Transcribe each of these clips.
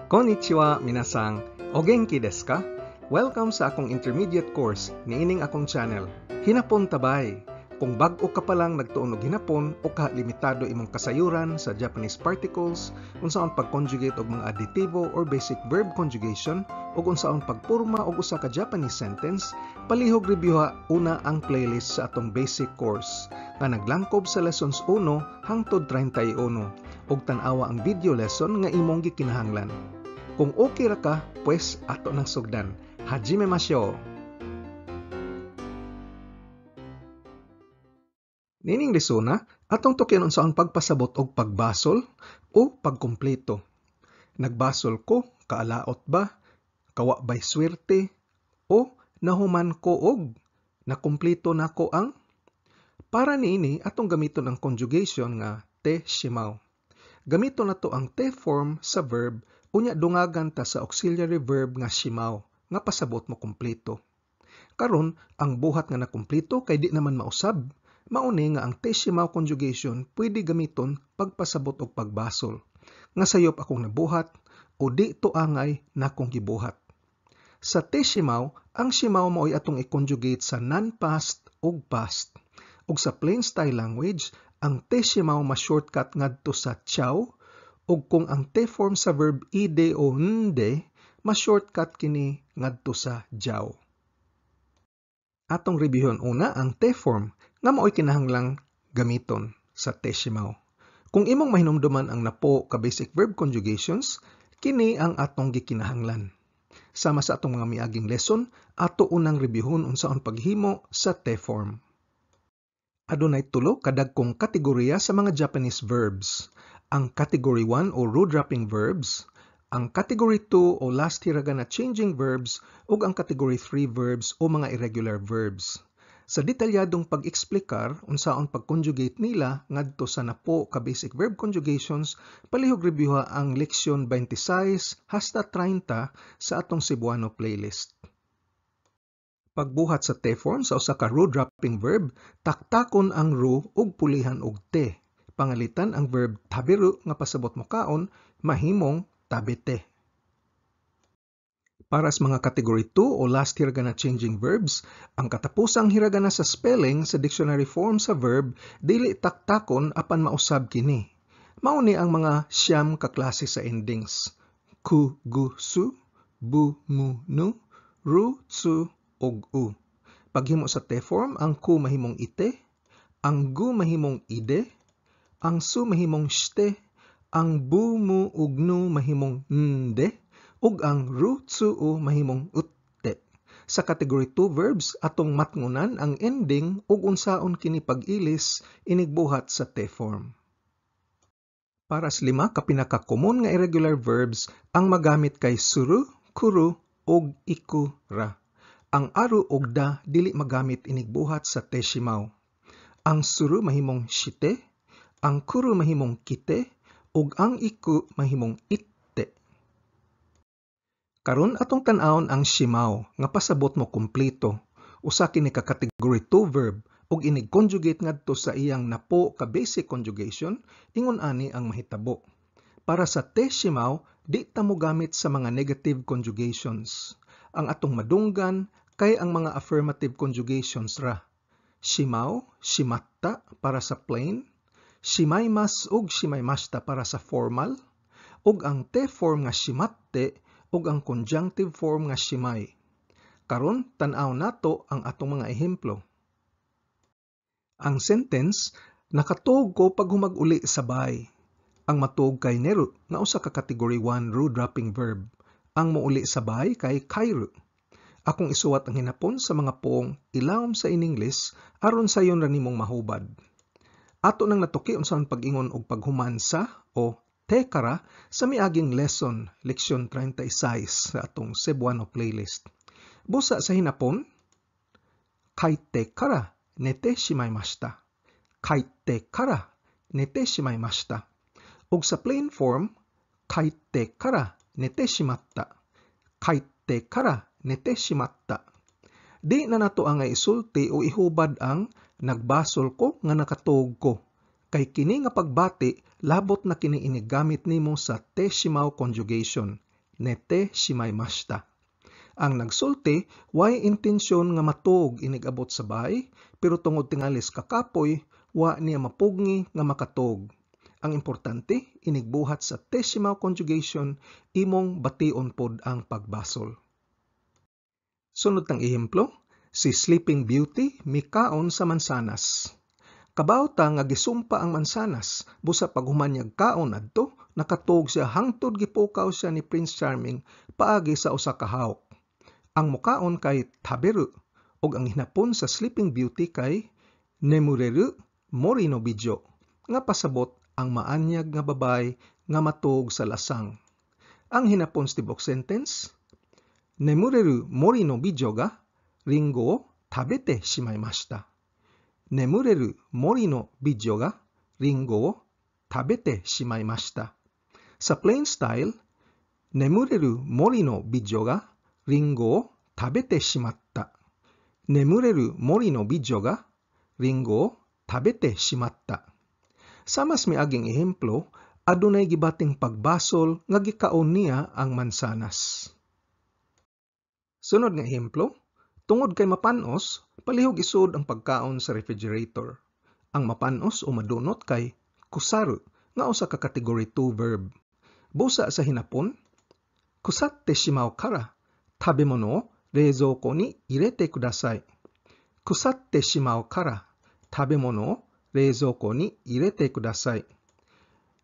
Konnichiwa, minasan. O genki desu ka? Welcome sa akong intermediate course niining akong channel. Hinapon tabay. Kung bag-o ka pa lang nagtuon og hinapon o ka limitado imong kasayuran sa Japanese particles, unsaon pag-conjugate og mga adjetivo or basic verb conjugation, ug unsaon pagporma og usa ka Japanese sentence, palihog reviewha una ang playlist sa atong basic course nga naglangkob sa lessons 1 hangtod 31 ug tan-awa ang video lesson nga imong gikinahanglan. Kung okay ra ka, pues ato nang sugdan. Hajime mashou! Niining lesona, atong tukyan unsaon pagpasabot og pagbasol o pagkumpleto. Nagbasol ko, kaalaot ba, kawa bay swerte, o nahuman ko og nakumpleto nako ang. Para niini atong gamiton ang conjugation nga te shimau. Gamiton nato ang te form sa verb unya dungagan ta sa auxiliary verb nga shimau nga pasabot mo kumpleto. Karon ang buhat nga nakumpleto kay di naman mausab. Mauni nga ang te shimau conjugation pwede gamiton pagpasabot og pagbasol. Nga sayop akong nabuhat o di to angay nakong gibuhat. Sa te shimau, ang shimau maoy atong i-conjugate sa non-past ug past. Ug sa plain style language, ang te shimau ma-shortcut ngadto sa chow, ug kung ang te form sa verb ide o nde, ma-shortcut kini ngadto sa jaw. Atong reviewon una ang te form nga maoy kinahanglang gamiton sa te shimau. Kung imong mahinumduman ang napo ka basic verb conjugations, kini ang atong gikinahanglan. Sama sa atong mga miaging lesson, ato unang reviewon unsaon paghimo sa te form. Adunay tulo ka dagkong kategorya sa mga Japanese verbs. Ang category 1 o ru-dropping verbs, ang category 2 o last hiragana changing verbs, ug ang category 3 verbs o mga irregular verbs. Sa detalyadong pag-eksplikar unsaon pag-conjugate nila ngadto sa napo ka basic verb conjugations, palihog reviewha ang leksyon 26 hasta 30 sa atong Cebuano playlist. Pagbuhat sa te form sa usa ka ru-dropping verb, taktakon ang ru ug pulihan og te. Pangalitan ang verb taberu nga pasabot mo kaon, mahimong tabete. Para sa mga category 2 o last hiragana changing verbs, ang katapusang hiragana sa spelling sa dictionary form sa verb dili taktakon apan mausab kini. Mao ni ang mga siyam ka klase sa endings: ku, gu, su, bu, mu, nu, ru, tsu, ug u. Paghimo sa te form, ang ku mahimong ite, ang gu mahimong ide, ang su mahimong shite, ang bu, mu, ug nu mahimong nde, ug ang ru, tsu, u mahimong utte. Sa category 2 verbs, atong matngunan ang ending ug unsaon kini pag-ilis inigbuhat sa te form. Para sa lima ka pinaka-common nga irregular verbs, ang magamit kay suru, kuru, ug ikura. Ang aru ug da dili magamit inigbuhat sa te shimau. Ang suru mahimong shite, ang kuru mahimong kite, ug ang iku mahimong itte. Karon atong tan-awon ang shimau nga pasabot mo kumpleto. Usa kini ka category 2 verb ug inig-conjugate ngadto sa iyang napo ka basic conjugation, ingon ani ang mahitabo. Para sa te shimau, di ta mogamit sa mga negative conjugations. Ang atong madunggan kay ang mga affirmative conjugations ra. Shimau, shimatta para sa plain, shimaimas ug shimaimashita para sa formal, ug ang te form nga shimatte ug ang conjunctive form nga shimai. Karon tan-aw nato ang atong mga ehemplo. Ang sentence, nakatuog ko pag humag-uli sa bahay. Ang matuog kay neru nga usa ka category 1 ru-dropping verb. Ang mouli sa bahay kay kairu. Akong isuwat ang hinapon sa mga poong ilawom sa in-English aron sayon ra nimong mahubad. Ato nang natuki unsaon pag-ingon og paghuman sa o tekara sa miaging lesson, leksyon 36 sa atong Cebuano playlist. Busa sa hinapon, kaite kara nete shimaimashita. Kaite kara nete shimaimashita. Ug sa plain form, kaite kara nete shimatta. Kaite kara nete shimatta. Di na nato angay isulti o ihubad ang nagbasol ko nga nakatuog ko. Kay kini nga pagbati, labot na kini inigamit nimo sa te shimau conjugation. nete shimaimashita. Ang nagsulti, way intensyon nga matuog inig-abot sa bahay, pero tungod tingalis kakapoy, wa niya mapugngi nga makatuog. Ang importante, inigbuhat sa teshimao conjugation, imong bation pod ang pagbasol. Sunod tang ehemplo, si Sleeping Beauty mikaon sa mansanas. Kabaw ta nga gisumpa ang mansanas, busa paghuman niyag kaon adto, nakatuog siya hangtod gipukaw siya ni Prince Charming paagi sa usa ka hawk. Ang mukaon kay taberu ug ang hinapon sa Sleeping Beauty kay nemureru mori no bijo nga pasabot ang maanyag nga babay nga matuog sa lasang. Ang hinapon sa tibok sentence, nemureru mori no bijo ga ringo o tabete shimaimashita. Nemureru mori no bijo ga ringo o tabete shimaimashita. Sa plain style, nemureru mori no bijo ga ringo o tabete shimatta. Nemureru mori no bijo ga ringo o tabete shimatta. Sa mas miaging ehemplo, adunay gibating pagbasol nga gikaon niya ang mansanas. Sunod nga ehemplo, tungod kay mapanos, palihog isud ang pagkaon sa refrigerator. Ang mapanos o madunot kay kusaru nga usa ka category 2 verb. Busa sa hinapon, kusatte shimau kara tabemono o reizouko ni irete kudasai. Kusatte shimau kara tabemono o reizouko ni irete kudasai.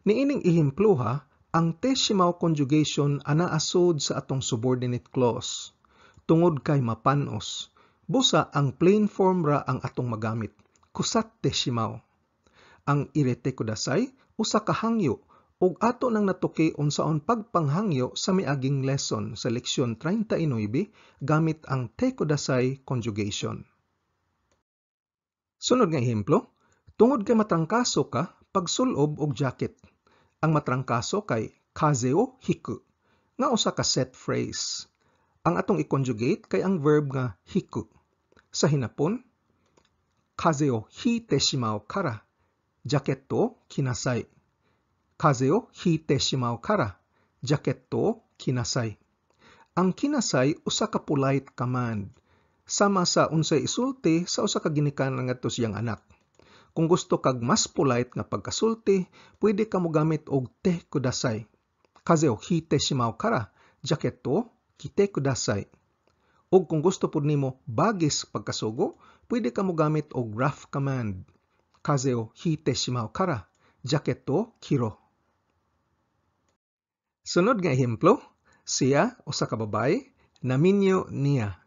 Niining ehemploha, ang teshimao conjugation ana asod sa atong subordinate clause. Tungod kay mapanos, busa ang plain form ra ang atong magamit. Kusatte shimau. Ang irete kudasai usa ka hangyo ug ato nang natuki unsaon pagpanghangyo sa miaging lesson sa leksyon 39 gamit ang te kudasai conjugation. Sunod nga ehemplo, tungod kay matrangkaso ka, pagsulob og jacket. Ang matrangkaso kay kaze o hiku, nga usa ka set phrase. Ang atong i-conjugate kay ang verb nga hiku. Sa hinapon, kaze o hite shimau kara, jaketto o kinasai. Kaze o hite shimau kara, jaketto o kinasai. Ang kinasai usa ka polite command, sama sa unsay isulti sa usa ka ginikanan ngadto siyang anak. Kung gusto kag mas polite nga pagkasulti, pwede ka mogamit og te kudasai. Kaze o hite shimau kara, jaketto o kite kudasai. Og kung gusto pud nimo bagis pagkasugo, pwede ka mogamit og rough command. Kaze o hite shimau kara, jaketto o kiro. Sunod nga ehemplo, siya usa ka babaye, naminyo niya.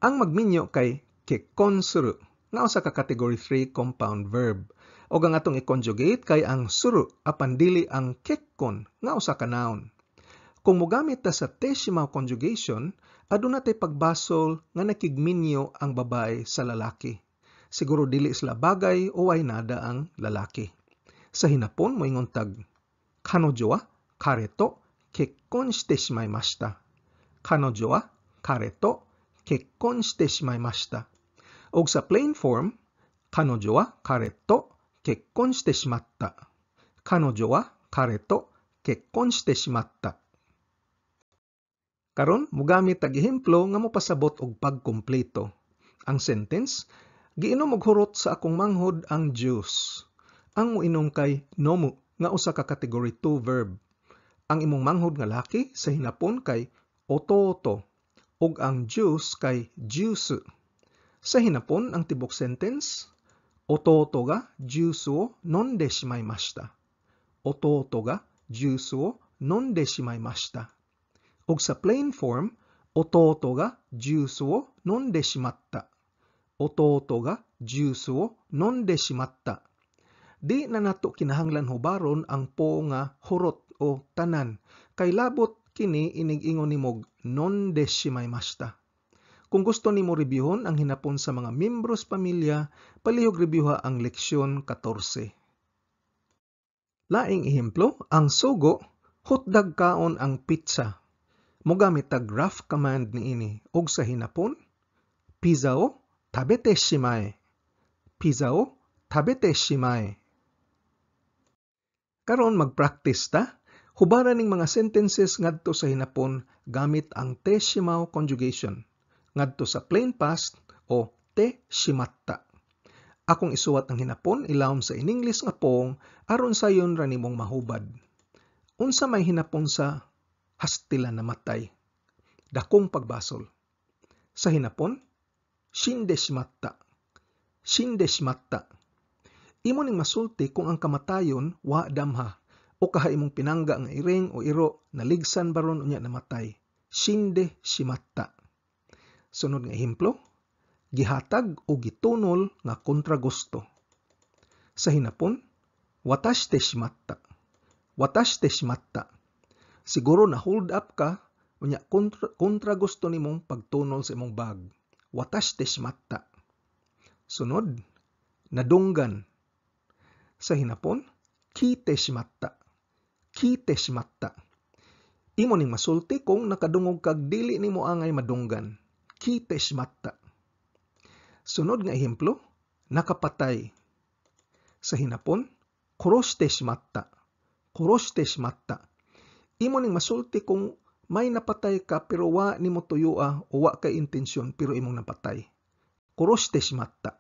Ang magminyo kay kekkon suru, nga usa ka category 3 compound verb. Og ang atong i-conjugate kay ang suru apan dili ang kekkon nga usa ka noun. Kung mogamit ta sa teshimao conjugation, aduna tay pagbasol nga nakigminyo ang babae sa lalaki. Siguro dili sila bagay o ay nada ang lalaki. Sa hinapon moingon tag, kanojo wa kare to kekkon shite shimaimashita. Kanojo wa kare to kekkon shite shimaimashita. Og sa plain form, kanojo wa kare to kekkon shite shimatta. Kanojo wa kare to kekkon shite shimatta. Karon, mogamit tag ehemplo nga mopasabot og pagkumpleto. Ang sentence, giinom og hurot sa akong manghod ang juice. Ang moinom kay nomu nga usa ka category 2 verb. Ang imong manghod nga laki sa hinapon kay ototo ug ang juice kay juice. Sa hinapon ang tibok sentence, ototo ga juice o nonde shimaimashita. Ototo ga juice o nonde shimaimashita. Ug sa plain form, ototo ga juice o nonde shimatta. Ototo ga juice o nonde shimatta. Di na nato kinahanglan hubaron ang po nga hurot o tanan kay labot kini inig-ingon nimog nonde shimaimashita. Kung gusto nimo reviewon ang hinapon sa mga membros pamilya, palihog reviewha ang leksyon 14. Laing ehemplo, ang sugo, hutdag kaon ang pizza. Mogamit tag rough command niini og sa hinapon, pizza o tabete shimae. Pizza o tabete shimae. Karon magpractice ta, Hubara ning mga sentences ngadto sa hinapon gamit ang te shimau conjugation ngadto sa plain past o te shimatta. Akong isuwat ang hinapon ilawom sa in-English nga poong aron sayon ra nimong mahubad. Unsa may hinapon sa hastila namatay? Dakong pagbasol. Sa hinapon, shinde shimatta. Shinde shimatta. Imo ning masulti kung ang kamatayon wa damha o kaha imong pinangga nga iring o iro naligsan baron unya namatay. Shinde shimatta. Sunod nga ehemplo, gihatag o gitunol nga kontra gusto. Sa hinapon, watashite shimatta. Watashite shimatta. Siguro na hold up ka unya kontra gusto nimong pagtunol sa imong bag. Watashite shimatta. Sunod, nadunggan. Sa hinapon, kite shimatta. Kite shimatta. Imo ning masulti kung nakadungog kag dili nimo angay madunggan. Kite shimatta. Sunod nga ehemplo, nakapatay. Sa hinapon, koroshite shimatta. Koroshite shimatta. Imo ning masulti kung may napatay ka pero wa nimo tuyua o wa kay intensyon pero imong napatay. Koroshite shimatta.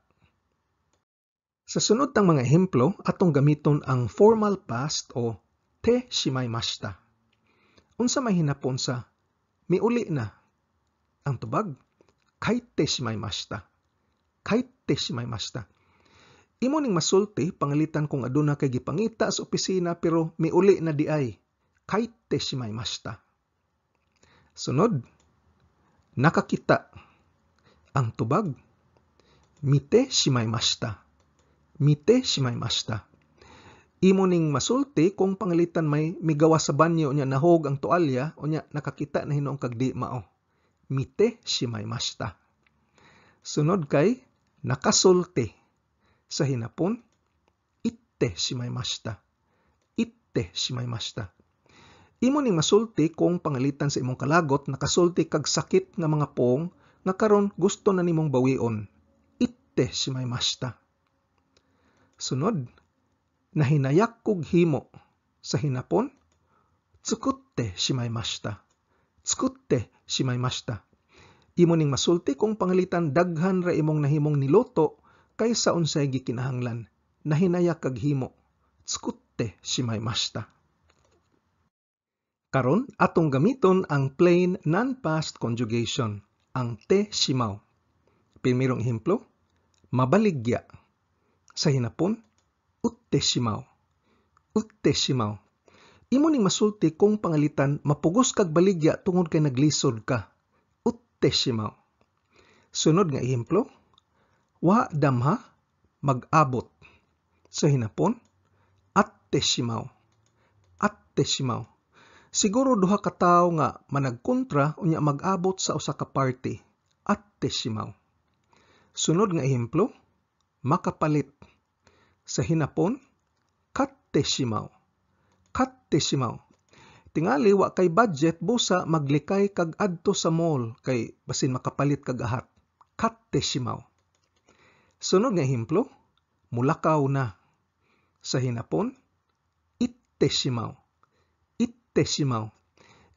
Sa sunod tang mga ehemplo, atong gamiton ang formal past o te shimaimashita. Unsa may hinapon sa miuli na? Ang tubag, kaite shimaimashita. Kaite shimaimashita. Imo ning masulti pangalitan kung aduna kay gipangita sa opisina pero miuli na di ay. Kaite shimaimashita. Sunod, nakakita. Ang tubag, mite shimaimashita. Mite shimaimashita. Imo ning masulti kung pangalitan may migawa sa banyo unya nahog ang tualya unya nakakita na hinuon kag di mao. Mite shimaimashita. Sunod kay nakasulti. Sa hinapon, itte shimaimashita. Itte shimaimashita. Imo ning masulti kung pangalitan sa imong kalagot nakasulti kag sakit nga mga poong nga karon gusto na nimong bawion. Itte shimaimashita. Sunod, nahinayak kog himo. Sa hinapon, tsukutte shimaimashita. Tsukutte shimaimashita. Imo ning masulti kung pangalitan daghan ra imong nahimong niluto kaysa unsay gikinahanglan. Nahinayak kag himo. Tsukutte shimaimashita. Karon atong gamiton ang plain non-past conjugation, ang te shimau. Primerong ehemplo, mabaligya. Sa hinapon, utte shimau. Utte shimau. Imo ning masulti kung pangalitan mapugos kag baligya tungod kay naglisod ka. Utte shimau. Sunod nga ehemplo, wa damha mag-abot. Sa hinapon, atte shimau. Atte shimau. Siguro duha ka tawo nga managkontra unya mag-abot sa usa ka party. Atte shimau. Sunod nga ehemplo, makapalit. Sa hinapon, katte shimau. Katte shimau. Tingali wa kay budget busa maglikay kag adto sa mall kay basin makapalit kag ahat. Katte shimau. Sunod nga ehemplo, mulakaw na. Sa hinapon, itte shimau. Itte shimau.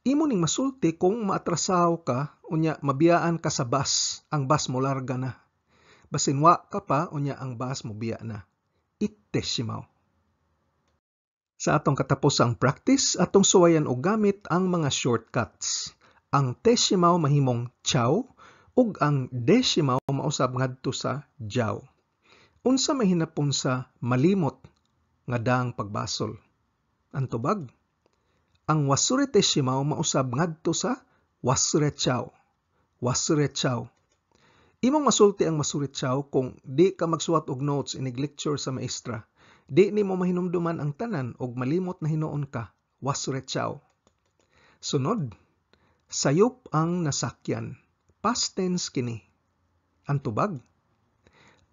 Imo ning masulti kung maatrasaw ka unya mabiyaan ka sa bus, ang bus molarga na. Basin wa ka pa unya ang bus mobiya na. Itte shimau. Sa atong katapusang practice, atong suwayan og gamit ang mga shortcuts. Ang te shimau mahimong chow ug ang de shimau mausab ngadto sa jaw. Unsa may hinapon sa malimot nga daang pagbasol? Ang tubag, ang wasurete shimau mausab ngadto sa wasurechaw. Wasurechaw. Imong masulti ang wasurechaw kung di ka magsuwat og notes inig lecture sa maestra. Di nimo mahinumduman ang tanan og malimot na hinuon ka. Wasurechaw. Sunod, sayop ang nasakyan. Past tense kini. Ang tubag,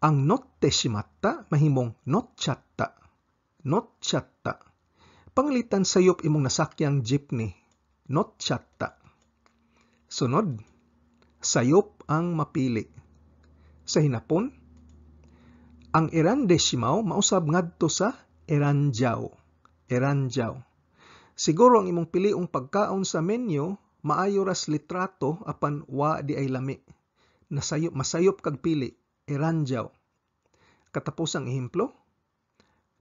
ang notte shimatta mahimong notchatta. Notchatta. Panglitan sayop imong nasakyang jeepney. Notchatta. Sunod, sayop ang mapili. Sa hinapon, ang erande shimau mausab ngadto sa eranjaw. Eranjaw. Siguro ang imong piliong pagkaon sa menu maayo ras litrato apan wa di ay lami. Nasayop, masayop kag pili, eranjaw. Katapusang ehemplo,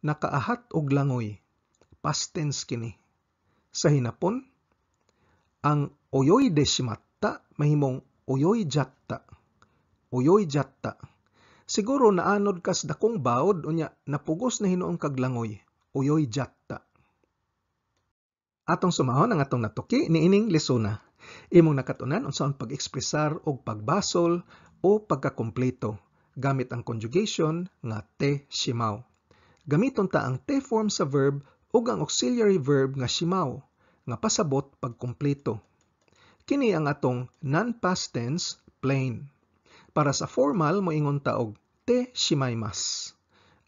nakaahat og langoy. Past tense kini. Sa Hinapon, ang oyoide shimatta mahimong oyoijatta. Oyoijatta. Siguro naanod kas dakong bawd unya napugos na hinuon kag langoy. Oyoijatta. Atong sumahon ang atong natuki niining lesona. Imong nakatunan unsaon pag-ekspresar og pagbasol o pagkakumpleto gamit ang conjugation nga te shimau. Gamiton ta ang te form sa verb ug ang auxiliary verb nga shimau nga pasabot pagkumpleto. Kini ang atong non-past tense plain. Para sa formal, moingon ta og te shimaimasu.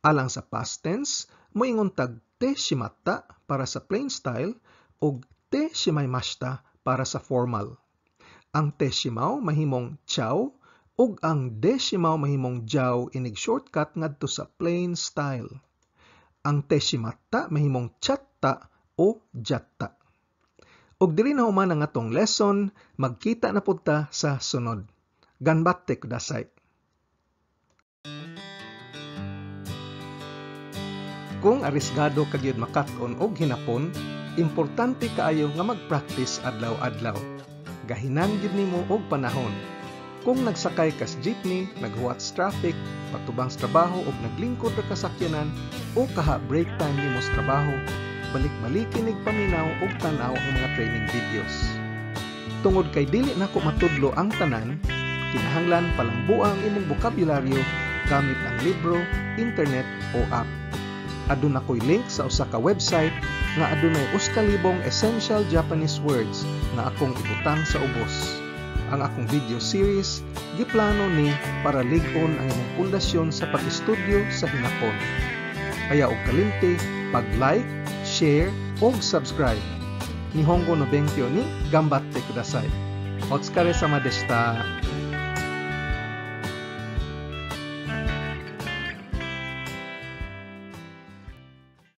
Alang sa past tense, moingon tag te shimatta para sa plain style ug te shimaimashita para sa formal. Ang te shimau mahimong chau ug ang de shimau mahimong jaw inig shortcut ngadto sa plain style. Ang te shimatta mahimong chatta o jatta. Ug diri na human ang atong lesson, magkita na pud ta sa sunod. Ganbatte kudasai. Kung arisgado ka gyud makat-on og Hinapon, importante kaayo nga mag-practice adlaw-adlaw. Gahinan gyud nimo og panahon. Kung nagsakay kas jeepney, naghuwat sa traffic, patubang sa trabaho og naglingkod ra ka sakyanan o kaha break time nimo sa trabaho, balik-balikin nig paminaw og tan-aw ang mga training videos. Tungod kay dili nako matudlo ang tanan, kinahanglan palambua ang imong bokabularyo gamit ang libro, internet o app. Aduna ko'y link sa usa ka website nga adunay 1,000 essential Japanese words nga akong ibutang sa ubos. Ang akong video series giplano ni para lig-on ang imong pundasyon sa pag-estudyo sa Hinapon. Kaya og kalimti, pag-like, share og subscribe. Nihongo no benkyo ni ganbatte kudasai. Otsukaresama deshita.